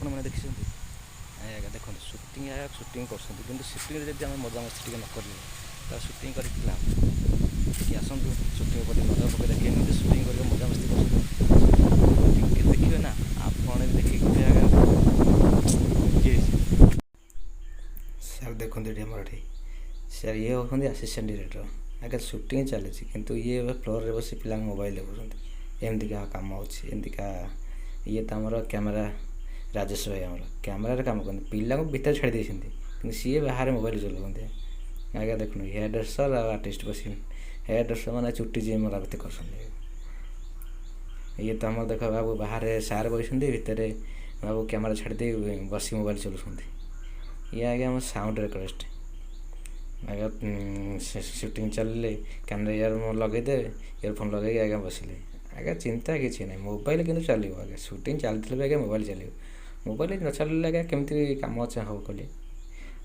ଆପଣମାନେ ଦେଖିଛନ୍ତି ଆଜ୍ଞା। ଦେଖନ୍ତୁ, ସୁଟିଂ ଆଜ୍ଞା, ସୁଟିଂ କରୁଛନ୍ତି। କିନ୍ତୁ ସୁଟିଂରେ ଯଦି ଆମେ ମଜାମସ୍ତି ଟିକେ ନ କରିବେ, ତାହେଲେ ସୁଟିଂ କରିକି ଲାଭ? ଟିକେ ଆସନ୍ତୁ, ସୁଟିଂ ଉପରେ ନଜର ପକାଇ ଦେଖିବେ, କେମିତି ସୁଟିଂ କରିବେ, ମଜାମସ୍ତି କରୁଛନ୍ତି। ଟିକେ ଦେଖିବେ ନା, ଆପଣ ବି ଦେଖିକି ଆଜ୍ଞା ଇଏ। ସାର୍, ଦେଖନ୍ତୁ ଏଠି ଆମର ଏଠି ସାର୍, ଇଏ ହେଉଛନ୍ତି ଆସିଷ୍ଟାଣ୍ଟ ଡିରେକ୍ଟର ଆଜ୍ଞା। ସୁଟିଂ ଚାଲିଛି, କିନ୍ତୁ ଇଏ ଏବେ ଫ୍ଲୋରରେ ବସି ପିଲାଙ୍କ ମୋବାଇଲ ଦେଖୁଛନ୍ତି। ଏମିତିକା କାମ ଅଛି, ଏମିତିକା। ଇଏ ତ ଆମର କ୍ୟାମେରା ରାଜେଶ ଭାଇ, ଆମର କ୍ୟାମେରାରେ କାମ କରନ୍ତି। ପିଲାଙ୍କୁ ଭିତରେ ଛାଡ଼ି ଦେଇଛନ୍ତି, କିନ୍ତୁ ସିଏ ବାହାରେ ମୋବାଇଲ ଚଲାଉଛନ୍ତି ଆଜ୍ଞା। ଦେଖନ୍ତୁ, ହେୟାର ଡ୍ରେସର ଆଉ ଆର୍ଟିଷ୍ଟ ବସି, ହେୟାର ଡ୍ରେସର ମାନେ ଚୁଟି ଯିଏ ମରାମତି କରୁଛନ୍ତି। ଇଏ ତ ଆମର ଦେଖ ବାବୁ, ବାହାରେ ସାର୍ ବସିଛନ୍ତି, ଭିତରେ ବାବୁ କ୍ୟାମେରା ଛାଡ଼ି ଦେଇ ବସି ମୋବାଇଲ ଚଲାଉଛନ୍ତି। ଇଏ ଆଜ୍ଞା ଆମ ସାଉଣ୍ଡ ରେକର୍ଡ଼ିଷ୍ଟ ଆଜ୍ଞା। ସୁଟିଂ ଚାଲିଲେ କ୍ୟାମେରା ଇୟର ଲଗେଇଦେବେ, ଇୟରଫୋନ୍ ଲଗେଇକି ଆଜ୍ଞା ବସିଲେ ଆଜ୍ଞା, ଚିନ୍ତା କିଛି ନାହିଁ। ମୋବାଇଲ କିନ୍ତୁ ଚାଲିବ ଆଜ୍ଞା। ସୁଟିଂ ଚାଲିଥିଲେ ବି ଆଜ୍ଞା ମୋବାଇଲ ଚାଲିବ। ମୋବାଇଲ ନ ଚାଲିଲେ ଆଜ୍ଞା କେମିତି କାମ ଅଛି ହବ କହିଲେ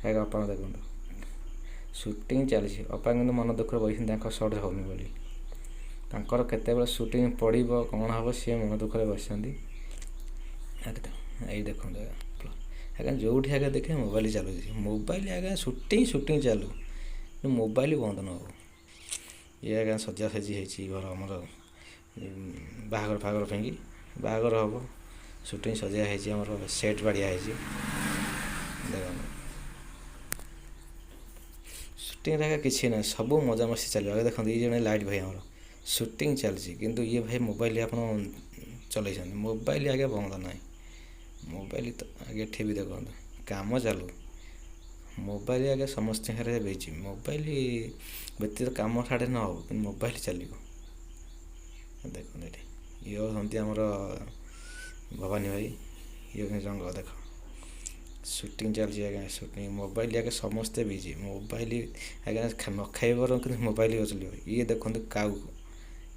ଆଜ୍ଞା? ଆପଣ ଦେଖନ୍ତୁ, ସୁଟିଂ ଚାଲିଛି, ଅପା କିନ୍ତୁ ମନ ଦୁଃଖରେ ବସିଛନ୍ତି, ତାଙ୍କ ସଟ୍ ହେଉନି ବୋଲି। ତାଙ୍କର କେତେବେଳେ ସୁଟିଂ ପଡ଼ିବ, କ'ଣ ହେବ, ସିଏ ମନ ଦୁଃଖରେ ବସିଛନ୍ତି। ଏଇ ଦେଖନ୍ତୁ ଆଜ୍ଞା। ଆଜ୍ଞା, ଯେଉଁଠି ଆଜ୍ଞା ଦେଖିବେ ମୋବାଇଲ ଚାଲୁଛି। ମୋବାଇଲ ଆଜ୍ଞା, ସୁଟିଂ ସୁଟିଂ ଚାଲୁ, କିନ୍ତୁ ମୋବାଇଲ ବନ୍ଦ ନ ହଉ। ଇଏ ଆଜ୍ଞା ସଜାସଜି ହେଇଛି ଘର ଆମର, ବାହାଘର ଫାହାଘର ପାଇଁକି। ବାହାଘର ହେବ, ସୁଟିଂ ସଜା ହେଇଛି ଆମର, ସେଟ୍ ବାଡ଼ିଆ ହେଇଛି। ଦେଖନ୍ତୁ, ସୁଟିଂରେ ଆଜ୍ଞା କିଛି ନାହିଁ, ସବୁ ମଜାମସ୍ତି ଚାଲିବ ଆଜ୍ଞା। ଦେଖନ୍ତୁ, ଇଏ ଜଣେ ଲାଇଟ୍ ଭାଇ ଆମର। ସୁଟିଂ ଚାଲିଛି, କିନ୍ତୁ ଇଏ ଭାଇ ମୋବାଇଲ ଆପଣ ଚଲେଇଛନ୍ତି। ମୋବାଇଲ ଆଜ୍ଞା ବନ୍ଦ ନାହିଁ। ମୋବାଇଲ ତ ଆଜ୍ଞା ଏଠି ବି ଦେଖନ୍ତୁ, କାମ ଚାଲୁ, ମୋବାଇଲ ଆଜ୍ଞା ସମସ୍ତଙ୍କ ଘରେ ବିଜି। ମୋବାଇଲ ବ୍ୟତୀତ କାମ ସାଢ଼େ ନ ହଉ, କିନ୍ତୁ ମୋବାଇଲ ଚାଲିବ। ଦେଖନ୍ତୁ ଏଠି ଇଏ ହେଉଛନ୍ତି ଆମର ଭବାନୀ ଭାଇ। ଇଏ ରଙ୍ଗ ଦେଖ, ସୁଟିଂ ଚାଲିଛି ଆଜ୍ଞା। ସୁଟିଂ ମୋବାଇଲ ଆଜ୍ଞା, ସମସ୍ତେ ବିଜି ମୋବାଇଲ ଆଜ୍ଞା। ନ ଖାଇବ ବରଂ, କିନ୍ତୁ ମୋବାଇଲ ଚାଲିବ। ଇଏ ଦେଖନ୍ତୁ କାଉ,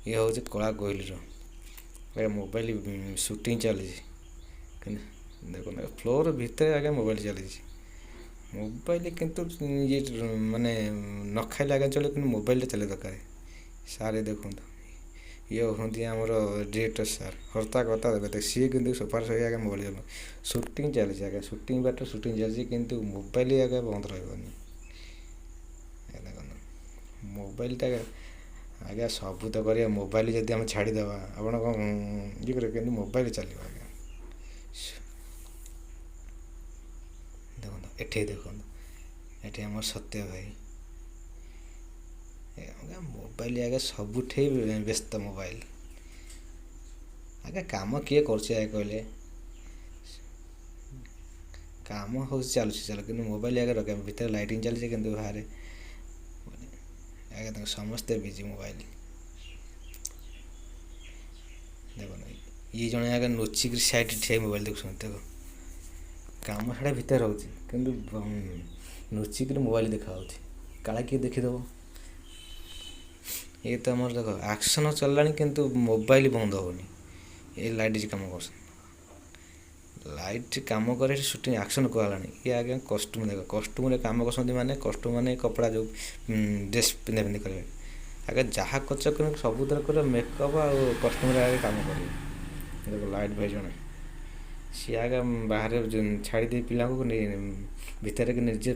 ଇଏ ହେଉଛି କଳା କୋଇଲିର ଆଜ୍ଞା। ମୋବାଇଲ ସୁଟିଂ ଚାଲିଛି, କିନ୍ତୁ ଦେଖନ୍ତୁ ଫ୍ଲୋର୍ ଭିତରେ ଆଜ୍ଞା ମୋବାଇଲ ଚାଲିଛି। ମୋବାଇଲ କିନ୍ତୁ ଇଏ ମାନେ ନ ଖାଇଲେ ଆଜ୍ଞା ଚଳିବ, କିନ୍ତୁ ମୋବାଇଲଟା ଚାଲିବା ଦରକାର। ସାର୍ ଦେଖନ୍ତୁ, ଇଏ ହେଉଛନ୍ତି ଆମର ଡିରେକ୍ଟର ସାର୍, ହର୍ତ୍ତା କର୍ତ୍ତା ଦେବତା ସିଏ। କିନ୍ତୁ ସୋଫାରେ ଶୋଇ ଆଜ୍ଞା ମୋବାଇଲ ସୁଟିଂ ଚାଲିଛି ଆଜ୍ଞା। ସୁଟିଂ ବାଟ ସୁଟିଂ ଚାଲିଛି, କିନ୍ତୁ ମୋବାଇଲ ଆଜ୍ଞା ବନ୍ଦ ରହିବନି। ଦେଖନ୍ତୁ ମୋବାଇଲଟା ଆଜ୍ଞା, ସବୁ ତ କରିବା। ମୋବାଇଲ ଯଦି ଆମେ ଛାଡ଼ିଦେବା, ଆପଣ କ'ଣ ଇଏ କରିବେ? କିନ୍ତୁ ମୋବାଇଲ ଚାଲିବ ଆଜ୍ଞା। ଦେଖନ୍ତୁ ଏଠି, ଦେଖନ୍ତୁ ଏଠି ଆମର ସତ୍ୟ ଭାଇ ଆଜ୍ଞା। ମୋବାଇଲ ଆଜ୍ଞା ସବୁଠି ବ୍ୟସ୍ତ ମୋବାଇଲ ଆଜ୍ଞା। କାମ କିଏ କରୁଛି ଆଜ୍ଞା କହିଲେ? କାମ ହେଉଛି, ଚାଲୁଛି ଚାଲୁ, କିନ୍ତୁ ମୋବାଇଲ ଆଜ୍ଞା ରଖିବା। ଭିତରେ ଲାଇଟିଂ ଚାଲିଛି, କିନ୍ତୁ ବାହାରେ ଆଜ୍ଞା ତାଙ୍କ ସମସ୍ତେ ବିଜି ମୋବାଇଲ। ଦେଖନ୍ତୁ, ଇଏ ଜଣେ ଆଜ୍ଞା ଲୁଚିକିରି ସାଇଡ଼୍ ଠିଆ ମୋବାଇଲ ଦେଖୁଛନ୍ତି। ଦେଖ, କାମ ସାଡ଼ା ଭିତରେ ରହୁଛି, କିନ୍ତୁ ଲୁଚିକିରି ମୋବାଇଲ ଦେଖାହେଉଛି, କାଳେ କିଏ ଦେଖିଦେବ। ଇଏ ତ ଆମର ଦେଖ, ଆକ୍ସନ୍ ଚାଲିଲାଣି, କିନ୍ତୁ ମୋବାଇଲ ବନ୍ଦ ହେଉନି। ଏ ଲାଇଟ୍ କାମ କରୁଛନ୍ତି, ଲାଇଟ୍ କାମ କରେ, ସୁଟିଂ ଆକ୍ସନ୍ କୁହାଗଲାଣି। ଇଏ ଆଜ୍ଞା କଷ୍ଟ୍ୟୁମ୍ ଦେଖ, କଷ୍ଟ୍ୟୁମ୍ରେ କାମ କରୁଛନ୍ତି, ମାନେ କଷ୍ଟ୍ୟୁମ୍ ମାନେ କପଡ଼ା ଯେଉଁ ଡ୍ରେସ୍ ପିନ୍ଧା ପିନ୍ଧି କରିବେ ଆଜ୍ଞା। ଯାହା କରୁଛ କିନ୍ତୁ ସବୁଥିରେ କରିବ, ମେକଅପ୍ ଆଉ କଷ୍ଟ୍ୟୁମ୍ରେ ଆଗେ କାମ କରିବେ। ଦେଖ, ଲାଇଟ୍ ଭାଇ ଜଣେ, ସିଏ ଆଜ୍ଞା ବାହାରେ ଛାଡ଼ି ଦେଇ ପିଲାଙ୍କୁ ଭିତରେ ନିଜେ